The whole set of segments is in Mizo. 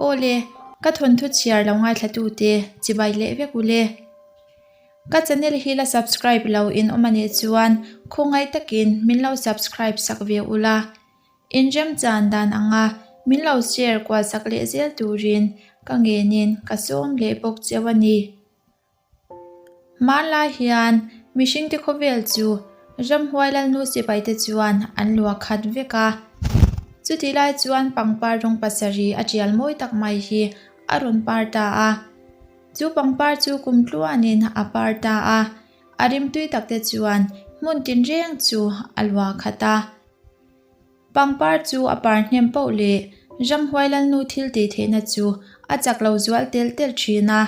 Aw le, ka thawnthu chhiar lo ngaithlatute chibai leh vek u le. Ka channel hi la subscribe lo in awm a nih chuan khawngaih takin min lo subscribe sak ve ula. Inremchan dan anga min lo share kual sak leh zel turin ka ngenin ka sawm leh bawk cheu a ni. Hmanlai hian mihringte khawvel chu ramhuai lalnu sipaite chuan an luah khat vek a. Chutih lai chuan pangpar rawng pasarih a tial mawi tak mai hi a rawn par ta a. Chu pangpar chu kum tluanin a par ta a, a rimtui takte chuan hmun tinreng chu a luah khat a. Pangpar chu a par hnem poh leh ramhuai lalnu thil tih theihna chu a chak lo zual tel tel thin a.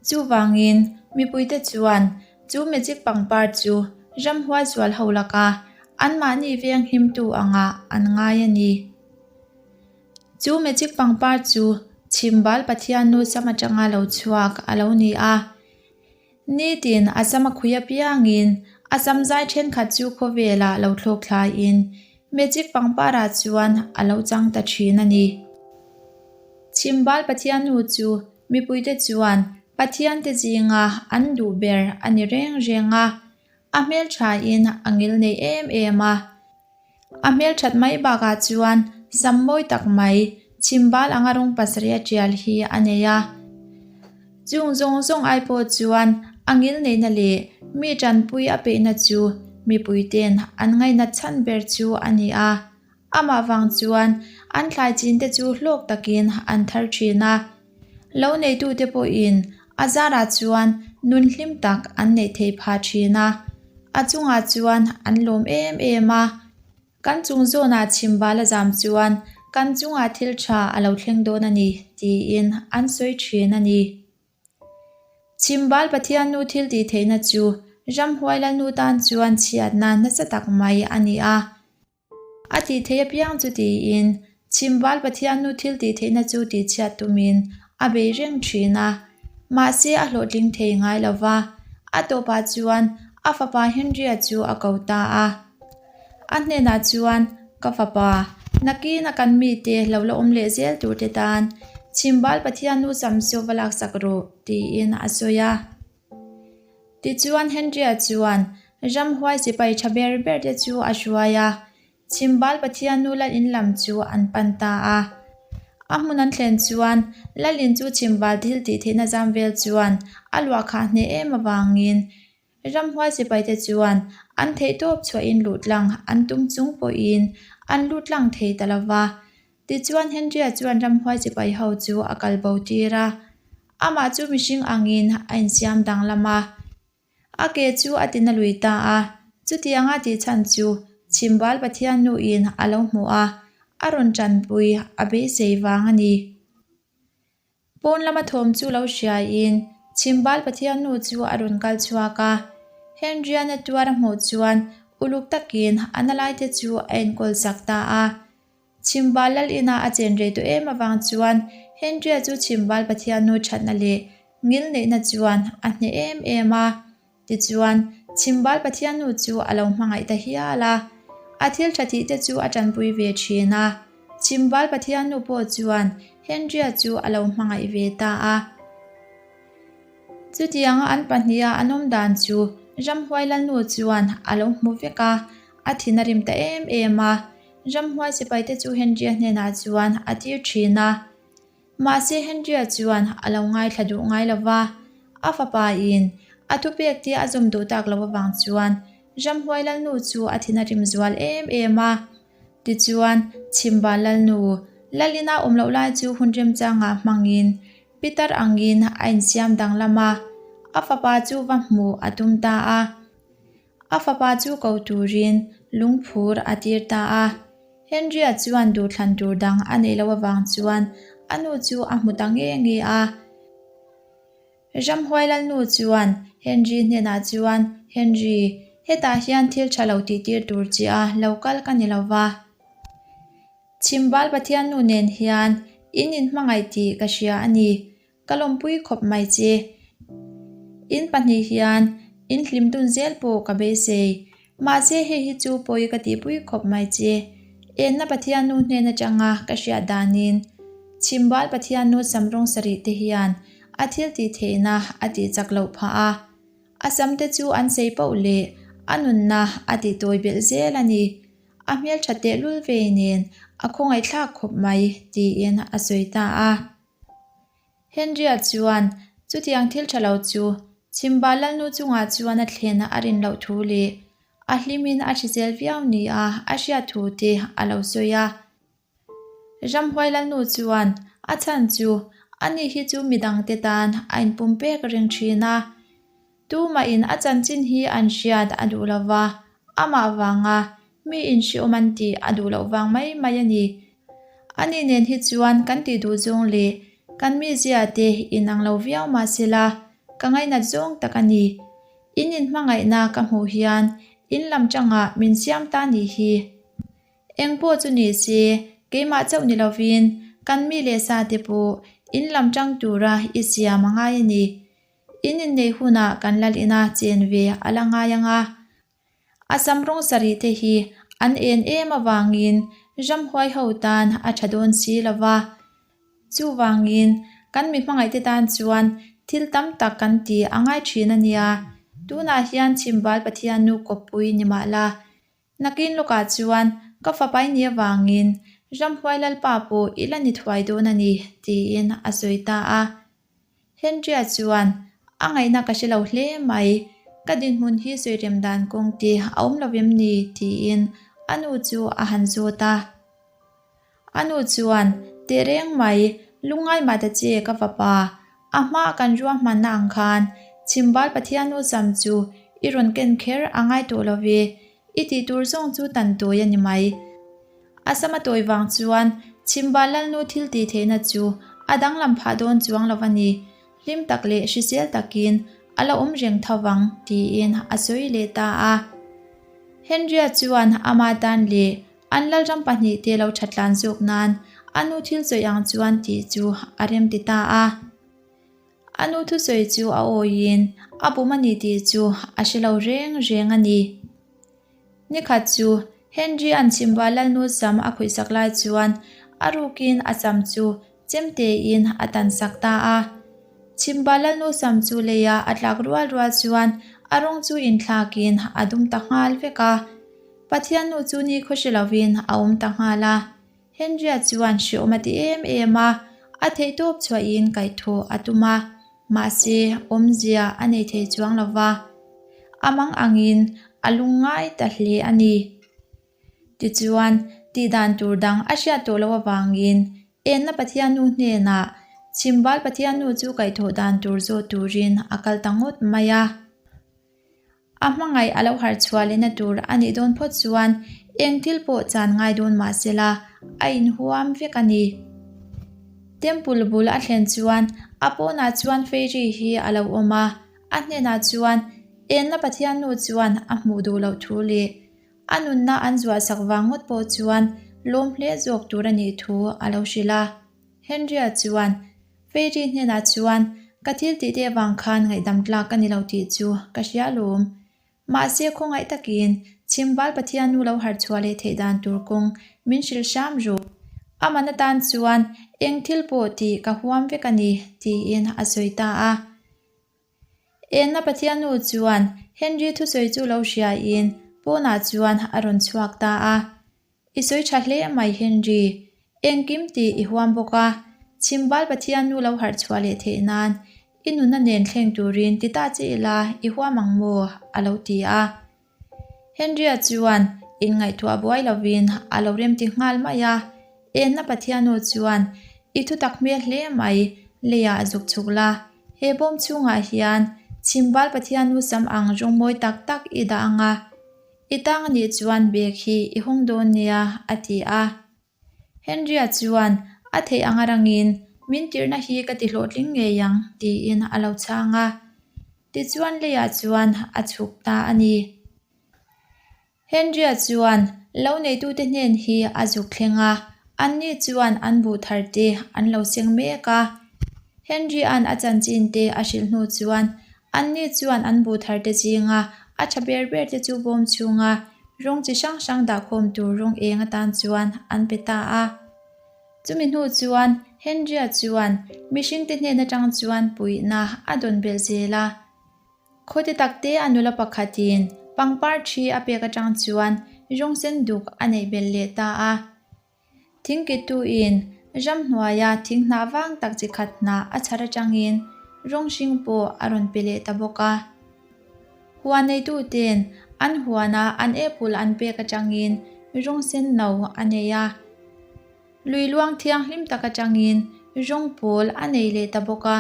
Chuvangin, mipuite chuan chu magic pangpar chu ramhuai zual ho laka anmahni veng himtu angah an ngai a ni. Chu magic pangpar chu Chhimbal Pathiannu sam atanga lo chhuak a lo ni a. Nitin a sam a khui apiangin a sam zai thenkhat chu khawvelah lo thlawk thlaiin magic pangparah chuan a lo chang ta thin a ni. Chhimbal Pathiannu chu Mipuite chuan Pathiante zinga an duh ber a ni reng reng a, a hmelthain a ngil nei em em a. A hmelthat mai bakah chuan sam mawi tak mai chhimbal anga rawng pasarih a tial hi a nei a. Chung zawng zawng ai pawh chuan a ngil neihna leh mi tanpui a peihna chu mipuite'n an ngainat chhan ber chu a ni a. Amah vang chuan an thlai chin te chu hlawk takin an thar thin a. Lo neitute pawhin a zarah chuan nun hlim tak an neih theih phah thin a. A chungah chuan an lawm em em a. Kan chung zawnah chhimbal a zam chuan kan chungah thil tha a lo thleng dawn a ni tiin an sawi thin a ni. Chhimbal Pathian nu thil tih theihna chu ramhuai lalnu tan chuan chhiatna nasa tak mai a ni a. A tih theih apiang chu tiin Chhimbal Pathian nu thil tih theihna chu tihchhiat tumin a bei reng thin a. Mahse a hlawhtling thei ngai lo va, a tawpah chuan a fapa Henry-a chu a ko ta a. A hnenah chuan, Ka fapa, nakina kan mite lo la awm leh zel turte tan Chhimbal Pathian nu sam chu va laksak rawh, tiin a sawi a. Tichuan Henry-a chuan ramhuai sipai tha ber ber te chu a hruai a, Chhimbal Pathian nu lal in lam chu an pan ta a. A hmun an thlen chuan lal in chu Chhimbal thil tih theihna zam vel chuan a luah khah hneh em avangin ramhuai sipai te chuan an theihtawp chhuahin luh tlang an tum chung pawhin an lut tlang thei ta lo va. Tichuan Henry-a chuan ramhuai sipai ho chu a kal bo tir a. Amah chu mihring angin a insiam danglam a, a ke chu a tina lui ta a. Chutianga tih chhan chu Chhimbal Pathian nuin a lo hmuh a, a rawn tanpui a beisei vang a ni. Pawn lama thawm chu lo hriaiin Chhimbal Pathian nu chu a rawn kal chhuak a. Henry-a tuar a hmuh chuan uluk takin a na laite chu a enkawl chak ta a. Chhimbal lal ina a chen rei tawh em avang chuan Henry-a chu Chhimbal Pathian nu thatna leh ngil neihna chuan a hneh em em a. Tichuan, Chhimbal Pathian nu chu a lo hmangaih ta hial a. A thil tha tih te chu a tanpui ve thin a. Chhimbal Pathian nu pawh chuan Henry-a chu a lo hmangaih ve ta a. Chutianga an pahniha an awm dan chu Ramhuai Lalnu chuan a lo hmu vek a, a thin a rim ta em em a. Ramhuai sipaite chu Henry-a hnenah chuan a tir thin a. Mahse Henry-a chuan a lo ngaithla duh ngai lo va, a fapain a thupek te a zawm duh tak loh avang chuan Ramhuai Lalnu chu a thin a rim zual em em a. Tichuan, Chhimbal Lalnu, Lalina awm loh lai chu hun remchangah hmangin Pitar angin a insiam danglam a, a fapa chu va hmuh a tum ta a. A fapa chu ko turin lungphur a tir ta a. Henry-a chuan duhthlan tur dang a neih loh avang chuan a nu chu a hmu ta nge nge a. Ramhuai Lalnu chuan Henry hnenah chuan, Henry, hetah hian thil tha lo tih tir tur che a lo kal ka ni lo va. Chhimbal Pathian nu nen hian in inhmangaih tih ka hria a ni. Ka lawmpui khawp mai che. In pahnih hian in hlim dun zel pawh ka beisei. Mahse hei hi chu pawi ka tihpui khawp mai che. Enna Pathian nu hnen atanga ka hriat danin. Chhimbal Pathiannu sam rawng sarih te hian a thil tih theihna a tih chak loh phah a. A sam te chu an sei poh leh a nunna a tih tawi belh zel a ni. A hmeltha tehlul vei nen a khawngaihthlak khawp mai, tiin a sawi ta a. Henry-a chuan chutiang thil tha lo chu Chhimba Lalnu chungah chuan a thlen a rin loh thu leh a hlimin a hrisel viau nia a hriat thu te a lo sawi a. Ramhuai Lalnu chuan a chhan chu ani hi chu midangte tan a inpumpek reng thin a. Tumahin a chanchin hi an hriat a duh lo va, amah vanga mi inhriawm an tih a duh loh vang mai mai a ni. Ani nen hi chuan kan tih duh zawng leh kan mizia te inang lo viau mah sela, ka ngainat zawng tak a ni. In inhmangaihna ka hmuh hian in lam tangah min siam ta nih hi. Eng pawh chu ni se, keimah chauh ni lovin kan mi leh sa te pawh in lam tang tura i siam a ngai a ni. In inneih hunah kan lal ina chen ve a la ngai ang a. A sam rawng sarih te hi an en em avangin ramhuai ho tan a tha dawn si lo va. Chuvangin kan mi hmangaihte tan chuan thil tam tak kan ti a ngai thin a nia. Tunah hian Chhimbal Pathiannu kawppui ni mah la, Nakin lawkah chuan ka fapa i nih avangin Ramhuai Lalpa pawh i la ni thuai dawn a ni, tiin a sawi ta a. Henry-a chuan, A ngaihna ka hre lo hle mai, ka dinhmun hi sawi rem dan kawng te a awm lo em ni? tiin a nu chu a han zawt a. A nu chuan, Teh reng mai, lungngai mah ta che ka fapa, a hma kan ruahmanna ang khan Chhimbal Pathiannu sam chu i rawn ken kher a ngai tawh lo ve, i tih tur zawng chu tan tawi a ni mai. A sama tawi vang chuan Chhimbal Lalnu thil tih theihna chu a danglam phah dawn chuang lo a ni, hlim tak leh hrisel takin a la awm reng tho vang, tiin a sawi leh ta a. Henry-a chuan ama tan leh An lalram pahnihte lo thatlan zawk nan a nu thil sawi ang chuan tih chu a rem ti ta a. A nu thusawi chu a awiin a bum a ni tih chu a hre lo reng reng a ni. Nikhat chu Henry-a'n chhimva lalnu sam a khawihsak lai chuan a rukin a sam chu chemtein a tansak ta a. Chhimba lalnu sam chu leia a tlak rual rual chuan a rawng chu inthlakin a dum ta nghal vek a. Pathian nu chu ni khaw hre lovin a awm ta nghal a. Henry-a chuan hreawm a ti em em a, a theihtawp chhuahin kaihthawh a tum a, mahse awmzia a nei thei chuang lo va. A mang angin a lungngai ta hle a ni. Tichuan, tihdan tur dang a hriat tawh loh avangin Enna Pathiannu hnenah Chhimbal Pathiannu chu kaihthawh dan tur zawt turin a kal ta ngawt mai a. A hmangaih a lo harh chhuah lehna tur a nih dawn phawt chuan eng thil pawh chan ngai dawn mah sela a inhuam vek a ni. Temple bul a thlen chuan a pawnah chuan fairy hi a lo awm a, a hnenah chuan Enna Pathiannu chuan a hmuh duh loh thu leh A nunna an zuahsak vang ngawt pawh chuan lawm hle zawk tur a nih thu a lo hrilh a. Henry-a chuan Fairy hnenah chuan, Ka thil tih te avang khan ngaihdam tlak ka ni lo tih chu ka hria alawm. Mahse khawngaih takin Chhimbal Pathian nu lo harh chhuah leh theih dan tur kawng min hrilh hram rawh. A man atan chuan eng thil pawh tih ka huam vek a ni, tiin a sawi ta a. Enna Pathiannu chuan Henry thusawi chu lo hriain pawnah chuan a rawn chhuak ta a. I sawi tha hle mai Henry, engkim tih i huam bawk a, Chhimbal Pathiannu lo harh chhuah leh theih nan i nunna nen thleng turin ti ta che ila i huam ang maw? a lo ti a. Henry-a chuan inngaihtuah buai lovin a lo remti nghal mai a, Enna Pathiannu chuan, I thutak hmel hle mai, leiah zuk chhuk la, he bawm chhungah hian Chhimbal Pathiannu sam ang rawng mawi tak tak i dah ang a, i tang anih chuan bag hi i hawng dawn nia, a ti a. Henry-a chuan, A theih ang a rangin, min tirhna hi ka ti hlawhtling ngei ang, tiin a lo chhang a. Tichuan leiah chuan a chhuk ta a ni. Henry-a chuan lo neitute hnen hi a zuk thleng a, anni chuan an buh thar te an lo seng mek a. Henry-a'n a chanchin te a hrilh hnu chuan anni chuan an buh thar te zinga a tha ber ber te chu bawm chhunga rawng chi hrang hrang dahkhawm tur rawng eng atan chuan an pe ta a. Chumi hnu chuan. Henry-a chuan mihringte hnen atang chuan puihna a dawn belh zel a. Khawte takte a nula pakhatin pangpar thi a pek atang chuan rawng sen duk a neih belh leh ta a. Thingkittuin ramhnuaia thing hnah vang tak chi khat hnah a chhar atangin rawng hring pawh a rawn pe leh ta bawk a. Huan neituten an huana an apple an pek atangin rawng sen no a nei a. Lui luang thianghlim tak atangin rawng pawl a nei leh ta bawk a.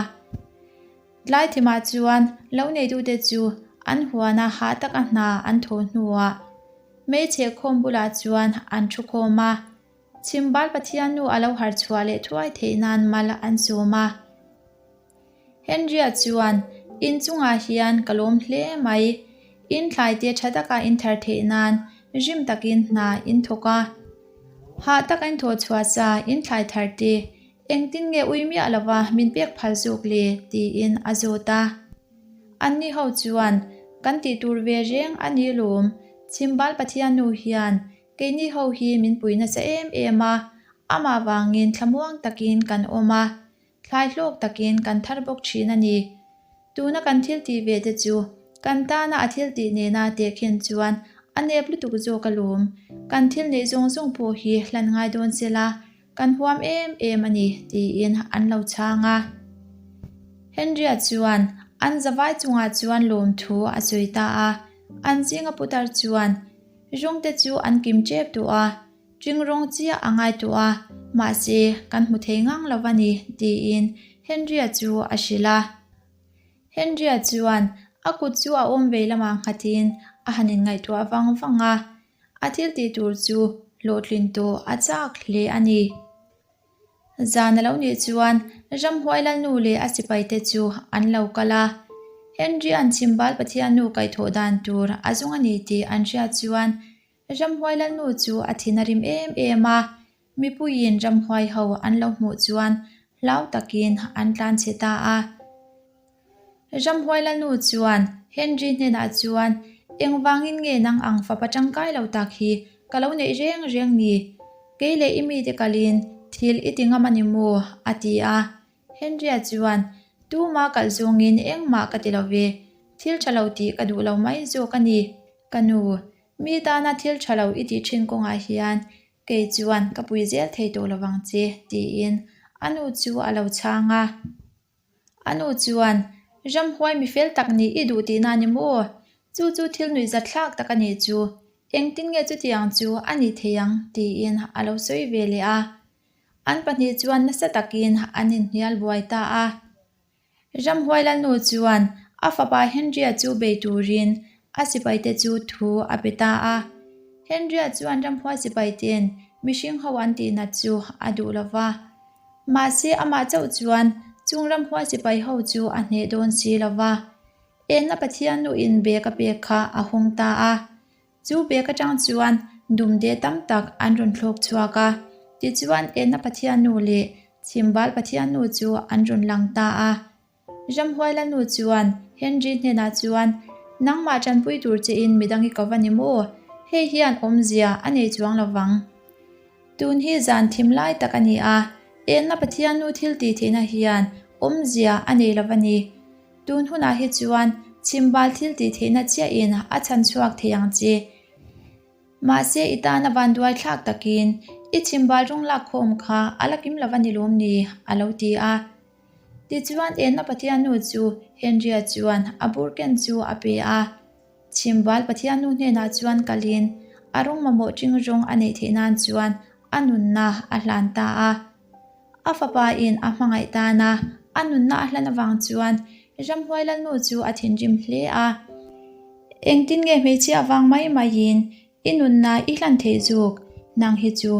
Tlai thimah chuan lo neitute chu an huana hah taka hna an thawh hnuah hmeichhe khawm bulah chuan an thu khawm a. Chhimbal Pathiannu a lo harh chhuah leh thuai theih nan mal an sawm a. Henry-a chuan, In chungah hian ka lawm hle mai. In thlaite tha taka in thar theih nan rim takin hna in thawk a. Hah taka in thawh chhuah sa in thlai thar te Engtin nge ui miah lova min pek phal zawk le? tiin a zawt a. Anni ho chuan, Kan tih tur ve reng a ni lawm, Chhimbal Pathian nu hian keini ho hi min pui nasa em em a, amah vangin thlamuang takin kan awm a, thlai hlawk takin kan thar bawk thin a ni. Tuna kan thil tih ve te chu kan tana a thil tih nena tehkhin chuan a nep lutuk zawk alawm, kan thil neih zawng zawng pawh hi hlan ngai dawn sela, Kan huam em em a ni, tiin an lo chhang a. Henry-a chuan an zavai chungah chuan lawmthu a sawi ta a. An zinga putar chuan rawngte chu an kim tep duh a, ṭing rawng chiah a ngai duh a, mahse kan hmu thei ngang lo a ni, tiin Henry-a chu a hrilh a. Henry-a chuan a kut chu a awm vei lamah nghatin a han inngaihtuah vang vang a. A thil tih tur chu hlawhtlin tawh a chak hle a ni. Zan a lo nih chuan ramhuai lalnu leh a sipaite chu an lo kal a. Henry-a'n chhimbal Pathiannu kaihthawh dan tur a zawng a ni tih an hriat chuan ramhuai lalnu chu a thin a rim em em a. Mipuiin ramhuai ho an lo hmuh chuan hlau takin an tlanchhe ta a. Ramhuai Lalnu chuan Henry hnenah chuan, Engvangin nge nang ang fapa tangkai lo tak hi ka lo neih reng reng ni? Kei leh i mite kalin thil i ti ngam a ni maw? a ti a. Henry-a chuan, Tuma kalh zawngin engmah ka ti lo ve, thil tha lo tih ka duh lo mai zawk a ni. Ka nu, mi tana thil tha lo i tih thin kawngah hian Kei chuan ka pui zel thei tawh lo vang che, tiin a nu chu a lo chhang a. A nu chuan, Ramhuai mi fel tak nih i duh tihna a ni maw? Chu chu thil nuihzat thlak tak a nih chu. Engtin nge chutiang chu a ni thei ang? tiin a lo sawi ve leh a. An pahnih chuan nasa takin an inhnial buai ta a. Ramhuai Lalnu chuan a fapa Henry-a chu bei turin a sipaite chu thu a pe ta a. Henry-a chuan ramhuai sipaite'n mihring ho an tihnat chu a duh lo va. Mahse amah chauh chuan chung ramhuai sipai ho chu a hneh dawn si lo va. Enna Pathian nuin bag a pek kha a hawng ta a. Chu bag atang chuan dumde tam tak an rawn thlawk chhuak a, tichuan Enna Pathiannu leh Chhimbal Pathiannu chu an rawn lang ta a. Ramhuaila nu chuan Henry hnenah chuan, Nangmah tanpui tur chein midang i ko va ni maw? Hei hian awmzia a nei chuang lo vang. Tun hi zan thim lai tak a ni a, Enna Pathiannu thil tih theihna hian awmzia a nei lo va ni. Tun hunah hi chuan chhimbal thil tih theihna chiahin a chhan chhuak thei ang che. Mahse i tana vanduai thlak takin i chhimbal rawng lak khawm kha a la kim lova ni lawm ni? a lo ti a. Tichuan Enna Pathiannu chu Henry-a chuan a burken chu a pe a. Chhimbal Pathiannu hnenah chuan kalin a rawng mamawh ṭing rawng a neih theih nan chuan a nunna a hlan ta a. A fapa in a hmangaih tan a, a nunna a hlan avang chuan ramhuai lalnu chu a thinrim hle a. Engtin nge hmeichhia avang mai maiin i nunna i hlan theih zuk? Nang hi chu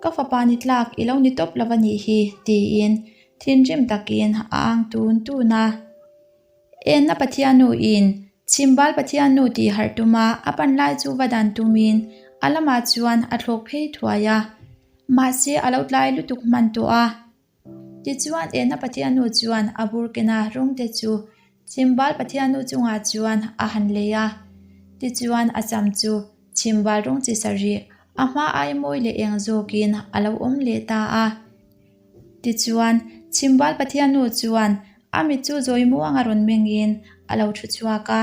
ka fapa ni tlak i lo ni tawp lo a nih hi, tiin thinrim takin a ang tun tun a. Enna Pathiannu in Chhimbal Pathiannu tih harh tuma a pan lai chu va dan tumin a lamah chuan a thlawk phei thuai a. Mahse a lo tlai lutuk hman tawh a. Tichuan Enna Pathiannu chuan a burkena rawngte chu Chhimbal Pathiannu chungah chuan a han lei a. Tichuan a cham chu Chhimbal rawng chi sarih a hma ai mawi leh eng zawkin a lo awm leh ta a. Tichuan, Chhimbal Pathiannu chuan a mit chu zawi muanga rawn mengin a lo thu chhuak a.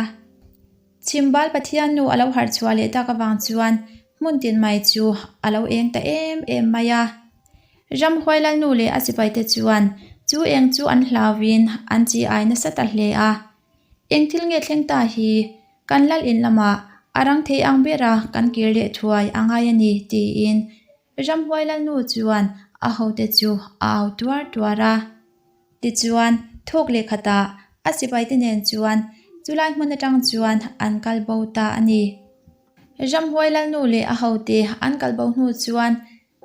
Chhimbal Pathiannu a lo harh chhuah leh tak avang chuan hmun tin mai chu a lo eng ta em em mai a. Ramhuai Lalnu leh a sipaite chuan chu eng chu an hlauin an chi ai nasa ta hle a. Eng thil nge thleng ta hi kan lal in lamah a rang thei ang bera kan kir leh thuai a ngai a ni tiin Ramhuai Lalnu chuan a hote chu a au tuar tuar a. Tichuan, thawk leh khatah a sipaite nen chuan chulai hmun atang chuan an kal bo ta a ni. Ramhuai Lalnu leh a hote an kal bo hnu chuan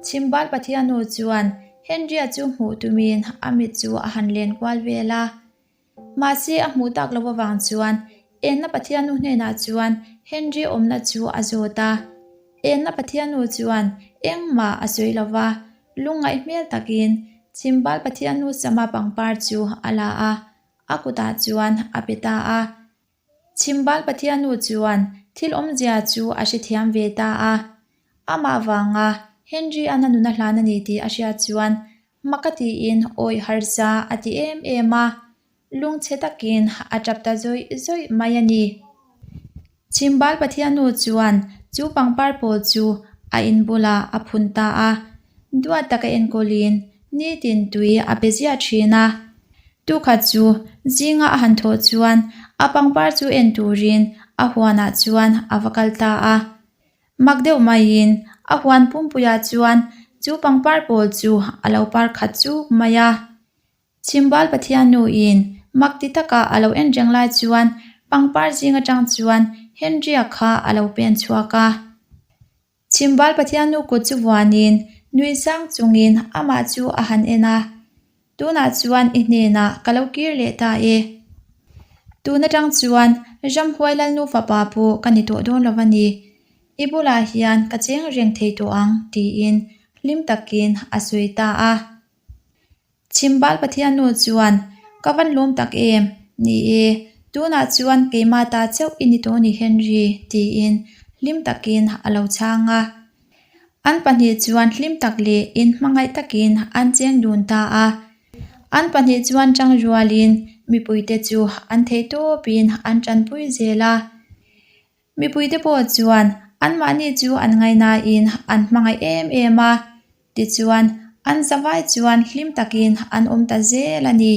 Chhimbal Pathiannu chuan Henry-a chu hmuh tumin a mit chu a han len kual vel a. Mahse a hmuh tak loh avang chuan Enna Pathiannu hnenah chuan Henry awmna chu a zawt a. Enna Pathiannu chuan engmah a sawi lo va, lungngaih hmel takin Chhimbal Pathiannu sama pangpar chu a la a, a kutah chuan a pe ta a. Chhimbal Pathiannu chuan thil awmzia chu a hrethiam ve ta a. Amah vanga Henry-a'n a nuna hlan a ni tih a hriat chuan mak a tiin awi harsa a ti em em a, lungchhe takin a tap ta zawih zawih mai a ni. Chhimbal Pathiannu chuan chu pangpar pawl chu a in bulah a phun ta a, duat taka enkawlin nitin tui a pe ziah thin a. Tukhat chu zinga a han thawh chuan a pangpar chu en turin a huanah chuan a va kal ta a. Mak deuh maiin a huan pumpuiah chuan chu pangpar pawl chu a lo par khat chuk mai a. Chhimbal Pathiannuin mak ti taka a lo en reng lai chuan pangpar zing atang chuan Henry-a kha a lo pen chhuak a. Chhimbal Pathiannu kut chu vuanin nui sang chungin amah chu a han en a, Tunah chuan i hnenah ka lo kir leh ta e. Tun atang chuan Ramhuai Lalnu fapa pawh ka ni tawh dawn lo a ni. I bulah hian ka cheng reng thei tawh ang tiin hlim takin a sawi ta a. Chhimbal Pathiannu chuan, Ka van lawm tak em? Ni e, tunah chuan keimah ta chauh i ni tawh ni Henry, tiin hlim takin a lo chhang a. An pahnih chuan hlim tak leh inhmangaih takin an cheng dun ta a. An pahnih chuan tang rualin mipuite chu an theihtawpin an tanpui zel a. Mipuite pawh chuan anmahni chu an ngaihnain an hmangaih em em a, tichuan an zavai chuan hlim takin an awm ta zel a ni.